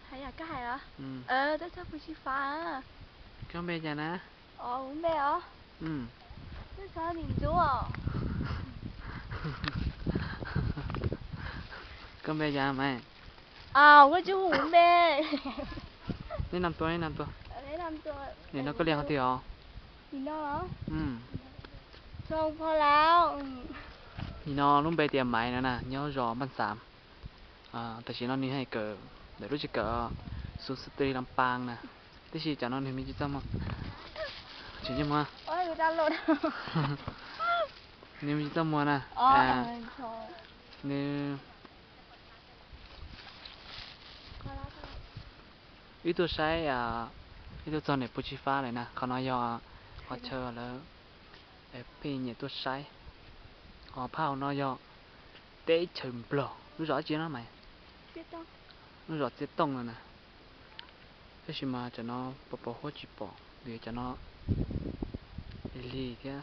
Hais yam koj hais os. Teb chaws Phu Tsi Fas. Koj npe cas na? Kuv npe os. Koj npe cas mas? Koj tsis hu kuv npe. Neb nam tuaj, neb nam tuaj. Nim no koj li qhov twg os? Nim no lub npe tias Maiv no na, nyob zos Npaj Xav. Tam sim no nws hais kawm ntawm lub tsev kawm Xus Xus Tis Lam Paas na, tiam sis cov no nws me ntsis txaj muag. Tseem ntsej muag. Nws me ntsis txaj muag na. Nws, wb tuaj saib, wb tuaj txog niam Phu Tsi Fab lawm na. Qhov no yog qhov chaw lawv, pheej nyiam tuaj saib. Ho phab hauv no yog teb chaws Nplog, lub zos dab tsi no mas? Lub zos Txiab Tooj no na. Tab sis mas cov no pos pos huab tsis pom, vim cov no lig thiab.